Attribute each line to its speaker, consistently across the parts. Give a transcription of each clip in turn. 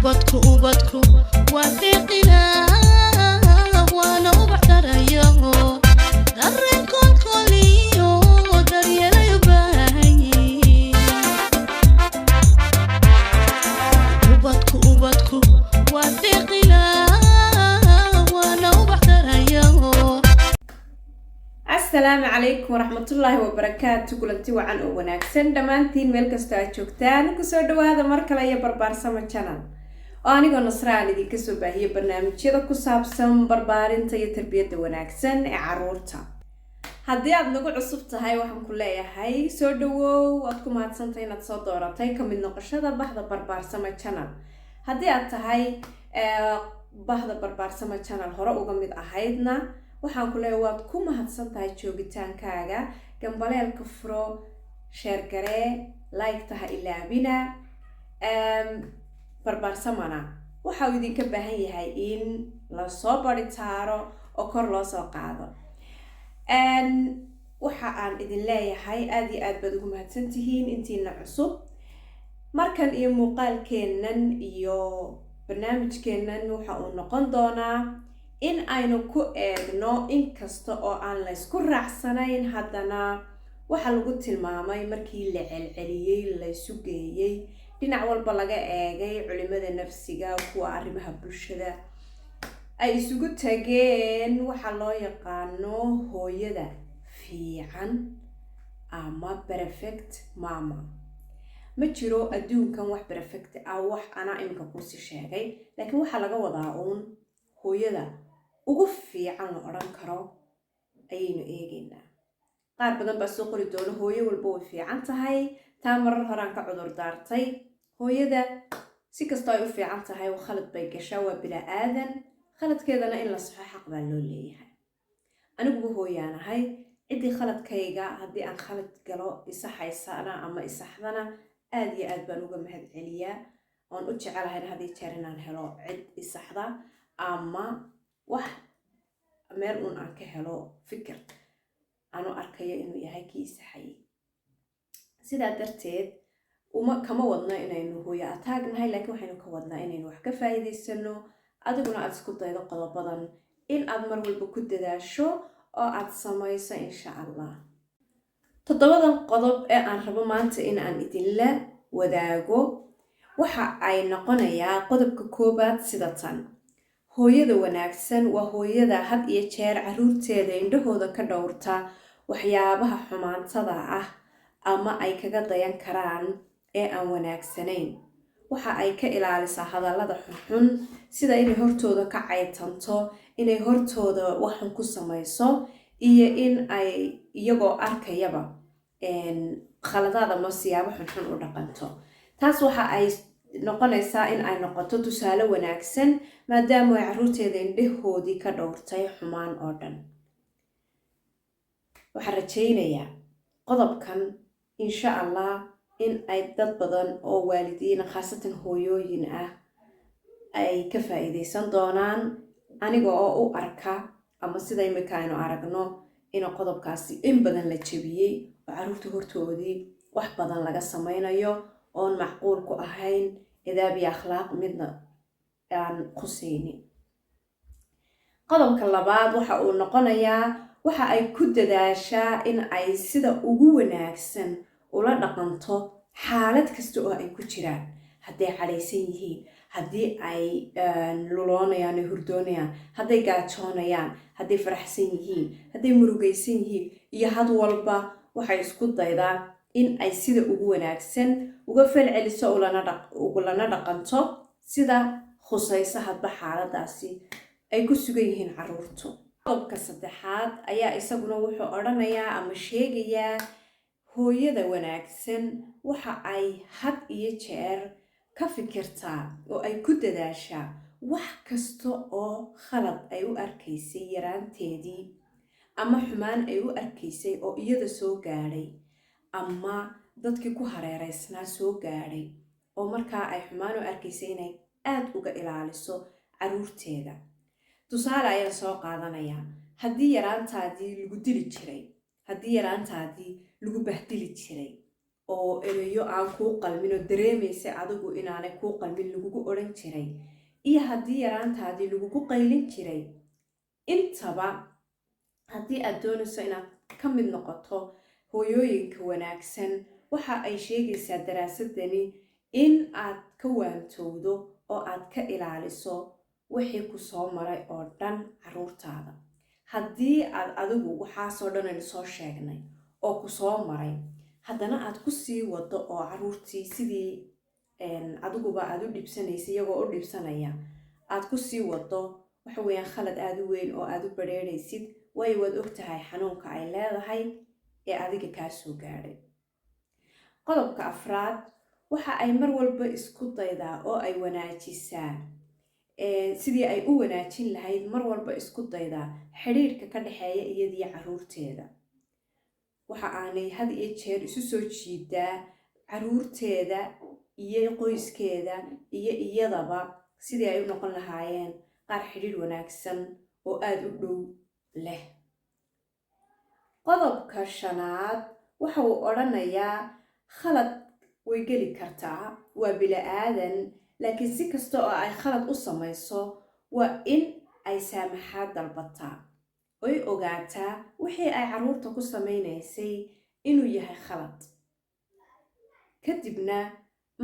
Speaker 1: Ubadku ubadku waa deeqina, waana ubax darayo, dareen kolkoliyo daryeelay u baahan yihiin. Ubadku ubadku waa deeqina, waana ubax darayo.
Speaker 2: Asalaamu calaykum waraxmatullaahi wabarakaatu. Kulanti wacan oo wanaagsan dhammaantiin, meel kastoo aad joogtaan, kusoo dhawaada mar kale iyo Barbaarsamo Channel, oo anigoo Nasra aan idinka soo baahiyo barnaamijyada ku saabsan barbaarinta iyo tarbiyadda wanaagsan ee caruurta. Haddii aad nagu cusub tahay, waxaan ku leeyahay soo dhawow. Waad ku mahadsantahay inaad soo dooratay ka mid noqoshada bahda Barbaarsamo Channel. Haddii aad tahay bahda Barbaarsamo Channel hore uga mid ahaydna, waxaan ku leeyahay waad ku mahadsan tahay joogitaankaaga. Gambaleelka furo, share garee, like taha ilaabina. Barbaarsamana waxa uu idinka baahan yahay in lasoo baritaaro oo kor loo soo qaado. Waxa aan idin leeyahay aada iyo aad baad ugu mahadsan tihiin intiina cusub. Markan iyo muuqaalkeennan iyo barnaamijkeennan waxa uu noqon doonaa in aynu ku eegno, inkasta oo aan laysku raacsanayn, haddana waxaa lagu tilmaamay markii la celceliyey, laysu geeyey, dhinac walba laga eegay, culimada nafsiga, kuwa arrimaha bulshada ay isugu tageen, waxaa loo yaqaano hooyada fiican ama perfect mama. Ma jiro adduunkan wax perfect ah, wax anaa iminka kuusii sheegay, laakiin waxaa laga wadaa uun hooyada ugu fiican la odhan karo ayaynu eegaynaa. Qaar badan baa soo qori doona hooyo walba way fiican tahay. Taa marar horaan ka cudur daartay. Hooyada si kastoo ay u fiican tahay, khalad bay gashaa, waa bilaa aadan, khaladkeedana in la saxo xaq baa loo leeyahay. Aniguba hooyaanahay. Ciddii khaladkayga, haddii aan khalad galo, isaxaysana ama isaxdana, aad iyo aad baan uga mahad celiyaa, oon u jecelahayn haddii jeer inaan helo cid isaxda ama wax meel uun aan ka helo fikir aanu arkayo inuu yahay kii isaxayay. Sidaa darteed uma kama wadno inaynu hooyo ataagnahay, laakiin waxaynu ka wadnaa inaynu wax ka faa'iidaysano, adiguna aada isku daydo qodobadan in aad mar walba ku dadaasho oo aad samayso, insha Allah. Toddobadan qodob ee aan rabo maanta in aan idinla wadaago waxa ay noqonayaa qodobka koobaad sida tan: hooyada wanaagsan waa hooyada had iyo jeer caruurteeda indhahooda ka dhowrta waxyaabaha xumaantada ah ama ay kaga dayan karaan ee aan wanaagsanayn. Waxa ay ka ilaalisaa hadallada xunxun, sida inay hortooda ka caytanto, inay hortooda waxxun ku samayso, iyo in ay iyagoo arkayaba khaladaad ama siyaabo xunxun u dhaqanto. Taas waxa ay noqonaysaa in ay noqoto tusaale wanaagsan, maadaama ay caruurteeda indhahoodii ka dhowrtay xumaan oo dhan. Waxaan rajaynayaa qodobkan, insha Allah, in ay dad badan oo waalidiina, khaasatan hooyooyin ah, ay ka faa'iidaysan doonaan, aniga oo u arka ama sida imika aynu aragno in qodobkaasi in badan la jebiyey oo carruurta hortoodii wax badan laga sameynayo oon macquul ku ahayn, edaab iyo akhlaaq midna aan khusaynin. Qodobka labaad waxa uu noqonayaa: waxa ay ku dadaashaa in ay sida ugu wanaagsan ula dhaqanto xaalad kasta oo ay ku jiraan. Hadday cadhaysan yihiin, haddii ay luloonayaan ay hurdoonayaan, hadday gaajoonayaan, hadday faraxsan yihiin, hadday murugaysan yihiin, iyo had walba waxay isku daydaa in ay sida ugu wanaagsan uga falceliso, ulana dhaqanto sida khusayso hadba xaaladaasi ay ku sugan yihiin caruurtu. Qodobka saddexaad ayaa isaguna wuxuu odhanayaa ama sheegayaa: hooyada wanaagsan waxa ay had iyo jeer ka fikirtaa oo ay ku dadaashaa wax kasta oo khalad ay u arkaysay yaraanteedii ama xumaan ay u arkaysay oo iyada soo gaadhay ama dadkii ku hareereysnaa soo gaadhay, oo markaa ay xumaan u arkaysay, inay aada uga ilaaliso caruurteeda. Tusaale ayaan soo qaadanayaa: haddii yaraantaadii lagu dili jiray, haddii yaraantaadii lagu bahdili jiray. Oo ereyo aan kuu qalmin oo dareemaysay adigu inaanay kuu qalmin lagugu odhan jiray, iyo haddii yaraantaadii lagugu qaylin jiray, intaba haddii aad doonayso inaad ka mid noqoto hooyooyinka wanaagsan, waxa ay sheegaysaa daraasadani in aad ka waantowdo oo aad ka ilaaliso wixii ku soo maray oo dhan caruurtaada. Haddii aad adigu waxaasoo dhan aynu soo sheegnay oo ku soo maray haddana aad ku sii wado oo caruurtii sidii adiguba aad u dhibsanaysay iyagoo u dhibsanaya aad ku sii wado, waxa weeyaan khalad aada u weyn oo aad u badheeraysid, waayo waad ogtahay xanuunka ay leedahay ee adiga kaa soo gaadhay. Qodobka afraad, waxa ay mar walba isku daydaa oo ay wanaajisaa, sidii ay u wanaajin lahayd mar walba isku daydaa xidhiidhka ka dhexeeya iyadiyo caruurteeda. Waxa aanay had iyo jeer isu soo jiidaa caruurteeda iyo qoyskeeda iyo iyadaba sidii ay u noqon lahaayeen qaar xidhiidh wanaagsan oo aada u dhow leh. Qodobka shanaad waxa uu odhanayaa, khalad way geli kartaa, waa bini-aadan, laakiin si kasta oo ay khalad u samayso waa in ay saamaxaad dalbataa oy ogaataa wixii ay caruurta ku samaynaysay inuu yahay khalad. Kadibna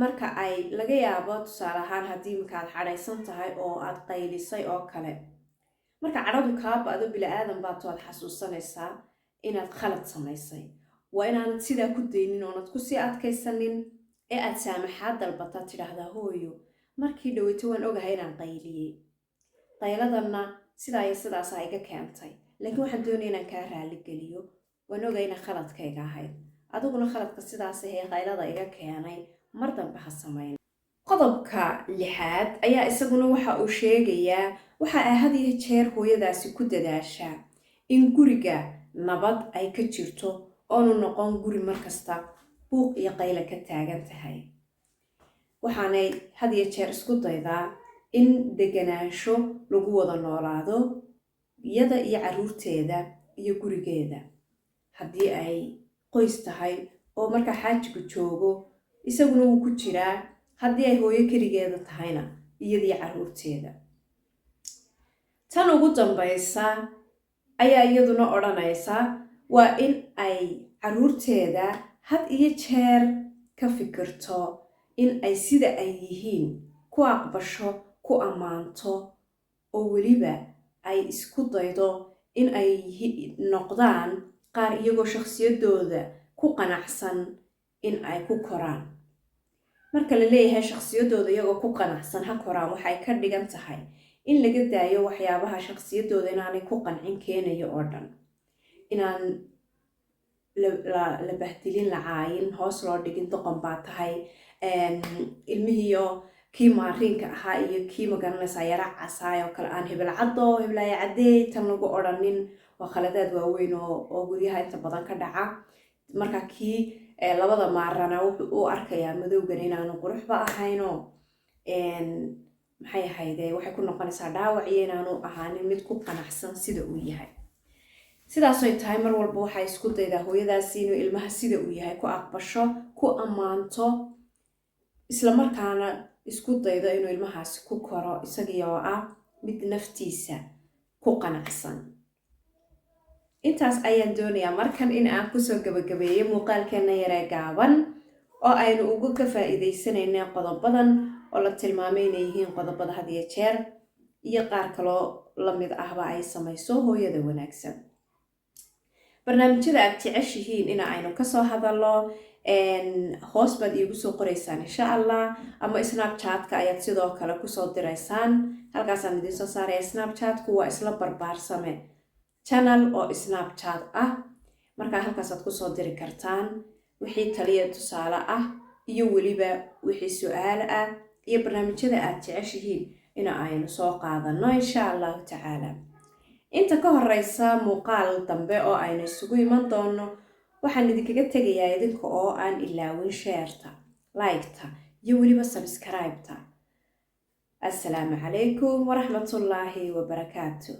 Speaker 2: marka ay laga yaabo, tusaale ahaan, haddii markaad cadhaysan tahay oo aad qaylisay oo kale, marka cadhadu kaa ba'do, bini-aadan baato, aad xasuusanaysaa inaad khalad samaysay, waa inaanad sidaa ku daynin oonad kusii adkaysanin ee aad saamaxaad dalbataa, tidhaahdaa: "Hooyo, markii dhaweyto waan ogahay inaan qayliyey, qayladanna sidaa iyo sidaasaa iga keentay, laakiin waxaan doonaya inaan kaa raaligeliyo. Waan ogahay inaan khaladkayga ahayd, adiguna khaladka sidaas ahee qaylada iga keenay mar dambe ha samayn." Qodobka lixaad ayaa isaguna waxa uu sheegayaa, waxa ay had iyo jeer hooyadaasi ku dadaashaa in guriga nabad ay ka jirto, oonu noqon guri markasta buuq iyo qayla ka taagan tahay. Waxaanay had iyo jeer isku daydaa in deganaansho lagu wada noolaado iyada iyo caruurteeda iyo gurigeeda, haddii ay qoys tahay oo markaa xaajigu joogo, isaguna wuu ku jiraa, haddii ay hooyo keligeeda tahayna, iyadii caruurteeda. Tan ugu dambaysa ayaa iyaduna odhanaysa, waa in ay caruurteeda had iyo jeer ka fikirto in ay sida ay yihiin ku aqbasho, ku ammaanto, oo weliba ay isku daydo in ay noqdaan qaar iyagoo shakhsiyadooda ku qanacsan in ay ku koraan. Marka la leeyahay shakhsiyadooda iyagoo ku qanacsan ha koraan, waxay ka dhigan tahay in laga daayo waxyaabaha shakhsiyadooda inaanay ku qancin keenayo oo dhan, inaan la bahdilin, la caayin, hoos loo dhigin, "Doqon baa tahay," ilmihiiyo kii maariinka ahaa iyo kii, magaranaysaa, yara casaay oo kale aan "Hebel caddo, heblaaya caddeey" tan lagu odhanin. Waa khaladaad waaweyn oo guryaha inta badan ka dhaca. Marka kii labada maarana wuxuu u arkayaa madowgan inaanu quruxba ahaynoo, maxay ahayde, waxay ku noqonaysaa dhaawac iyo inaanu ahaanin mid ku qanacsan sida uu yahay. Sidaasoy tahay, mar walba waxay isku daydaa hooyadaasi inuu ilmaha sida uu yahay ku aqbasho, ku ammaanto, islamarkaana isku daydo inuu ilmahaasi ku koro isagii oo ah mid naftiisa ku qanacsan. Intaas ayaan doonayaa markan in aan kusoo gabagabeeyo muuqaalkeena yaree gaaban oo aynu uga ka faa'iidaysanayna qodobadan oo la tilmaamay inay yihiin qodobada had iyo jeer iyo qaar kaloo la mid ahba ay samayso hooyada wanaagsan. Barnaamijyada aad jeceshihiin in aynu kasoo hadallo hoos baad iigu soo qoraysaan, insha Allah, ama Snapchatka ayaad sidoo kale kusoo diraysaan, halkaasaan idiin soo saaraya. Snapchatku waa isla Barbaarsame channel oo Snapchat ah. Markaa halkaasaad kusoo diri kartaan wixii taliya tusaale ah iyo weliba wixii su-aal ah iyo barnaamijyada aad jeceshihiin in aynu soo qaadano, insha Allahu tacaala. Inta ka horeysa muuqaal dambe oo aynu isugu iman doono, waxaan idinkaga tegayaa idinka oo aan ilaawin share-ta, like-ta iyo weliba subscribe-ta. Assalaamu calaykum waraxmatullaahi wabarakaatu.